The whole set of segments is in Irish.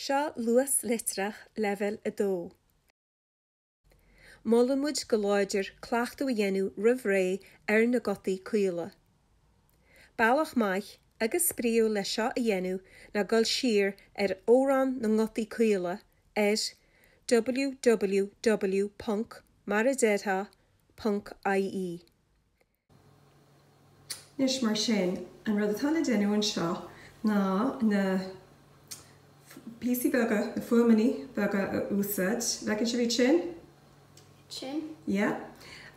Seo Luas Litreach Leibhéal 2. Molann muid go láidir cleachtadh a dhéanamh roimh ré ar na gutaí caola. Bealach maith agus spraíúil le seo a dhéanamh ná dul siar ar Amhrán na nGutaí Caola ar www.maradéarfá.ie. Anois mar sin, an rud atá le déanamh anseo ná na píosaí beaga, na fuaimeanna beaga a úsáid. Bhfeiceann sibh iad sin? Sin. Yeah.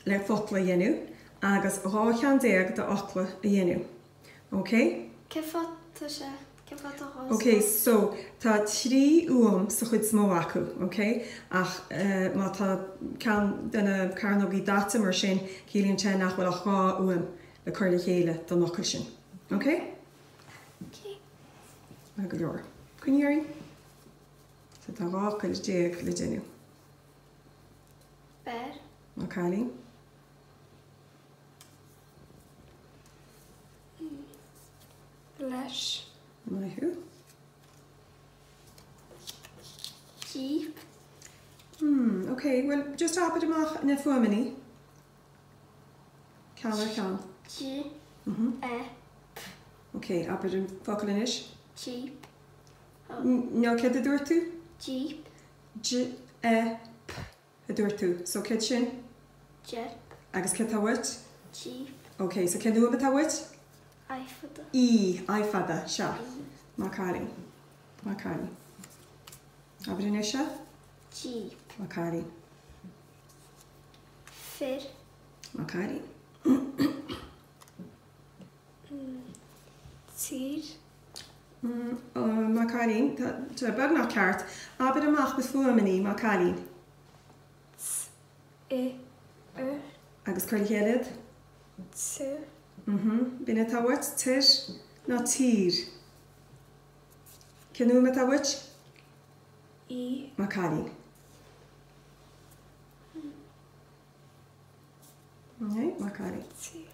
Le focla a dhéanamh agus 12 cheann d'fhocla a dhéanamh. Ok? Cén fáth tá sé, cén fáth tá dhá Ok, so tá 3 fhuaim sa chuid is mó acu, ok? Ach má tá ceann de na cearnógaí daite mar sin, ciallaíonn sé nach bhfuil ach 2 fhuaim le cur le chéile don fhocal sin. Ok? Ok. Maith go leor. Coinnigh orainn. So tá 12 fhocal le déanamh. Beir. Maith an cailín. Leis. Maith thú. Jíp. Hmm, ok, well, just abair amach na fuaimeanna. Ceann ar cheann. J, E, P. Ok, abair an focal anois. Jíp. No, céard a dúirt tú? Jíp. J, E, P a dúirt tú. So, céard sin? Jip. Agus céard tá uait? Jíp. Ok, so cén fhuaim atá uait? I fada. E, I fada, sea. Maith an cailín. Maith an cailín. Abair anois é? Jíp. Maith an cailín. Fir. Maith an cailín. Tír. Maith an cailín. Tá sé beagnach ceart. Abair amach na fuaimeanna, maith an cailín. T, I, R. Agus cuir le chéile iad. Tir. Mhm. B'in atá uait, tir nó tír. Cén fhuaim atá uait? I. Maith an cailín. Ok, maith an cailín. Tír.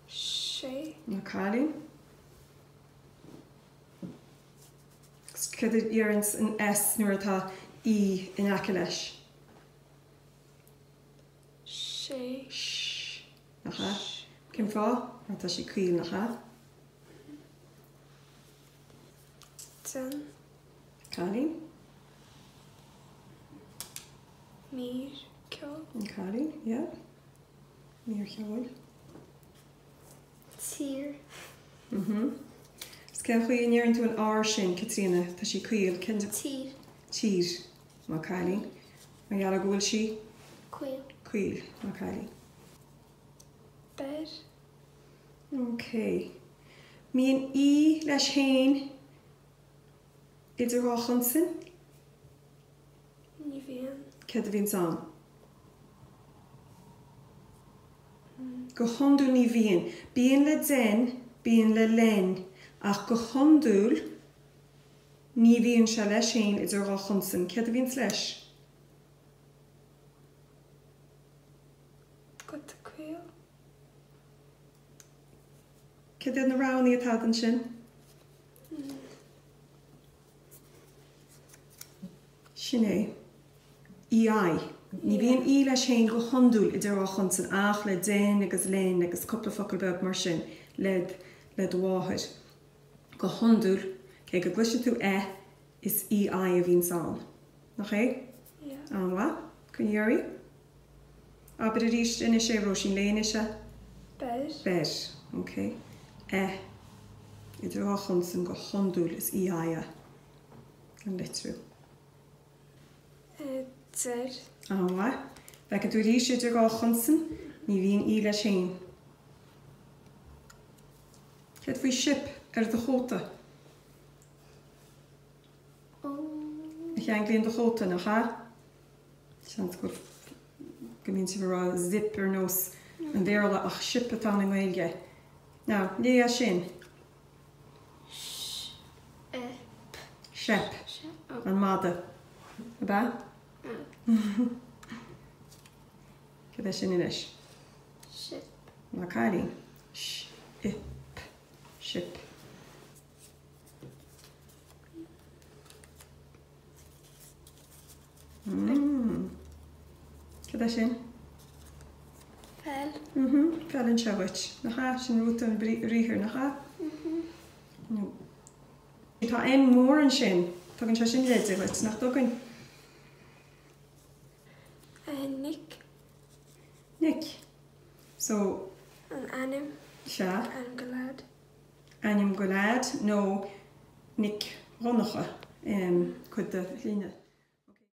Sé. Maith an cailín. Céard a deireanns an S nuair atá E in aice leis? Sé. Sh. Nach ea? Cén fáth? Mar tá sí caol, nach ea? Den. Cailín. Mír ceoil. An cailín, yeah. Mír cheoil. Tír. Mhm. Is cén chaoi a ndeireann tú an R sin, Caitríona? Tá sí caol. Cén. Tír. Tír. Maith an cailín. Mar gheall ar go bhfuil sí? Caol. Caol. Maith an cailín. Beir. Ok. Mbíonn E leis féin idir dhá chonsan? Ní bhíonn. Céard a bhíonns ann? Go hiondúil ní bhíonn. Bíonn le den, bíonn le len, ach go hiondúil ní bhíonn sé leis féin idir dhá chonsan. Céard a bhíonns leis? Guta caol. Céard iad na roghanna atá agat ansin? Sin é. EI. Ní bhíonn E leis féin go hiondúil idir dhá chonsan ach le den agus len agus cúpla focal beag mar sin led, le do mháthair. Go hiondúil, cé go gcloiseann tú e, is EI a bhíonns ann. Nach é? Yeah. An-mhaith. Coinnigh orainn. Abair arís anois é, Róisín, léigh anois é. Beir. Beir. Ok. E. Idir dhá chonsan go hiondúil is EI é an litriú. Deir. An-mhaith. Bhfeiceann tú arís idir dhá chonsan, ní bhíonn E leis féin. Céard faoi sip ar do chóta? Ó. A cheanglaíonn do chóta, nach ea? Seans go go mbíonn sibh ag rá zip ar nós an Bhéarla ach sip atá ann i nGaeilge. Now, léigh é sin. S, E, P. Seip. An madadh. Ab ea? Cad é sin anois? Sip. Maith an cailín. S, I, P. Sip. Mm. Cad é sin? Feil. Mhm. Feileann sé dhuit. Nach ea? Sin rúta an bhriathair, nach ea? Mhm. Nó. Tá N mór ansin. Tugann sé sin leide dhuit, nach dtugann? Nic. Nic. So. An ainm. Sea. Ainm go leaid. Ainm go leaid nó Nic Dhonncha, cuid de shloinne.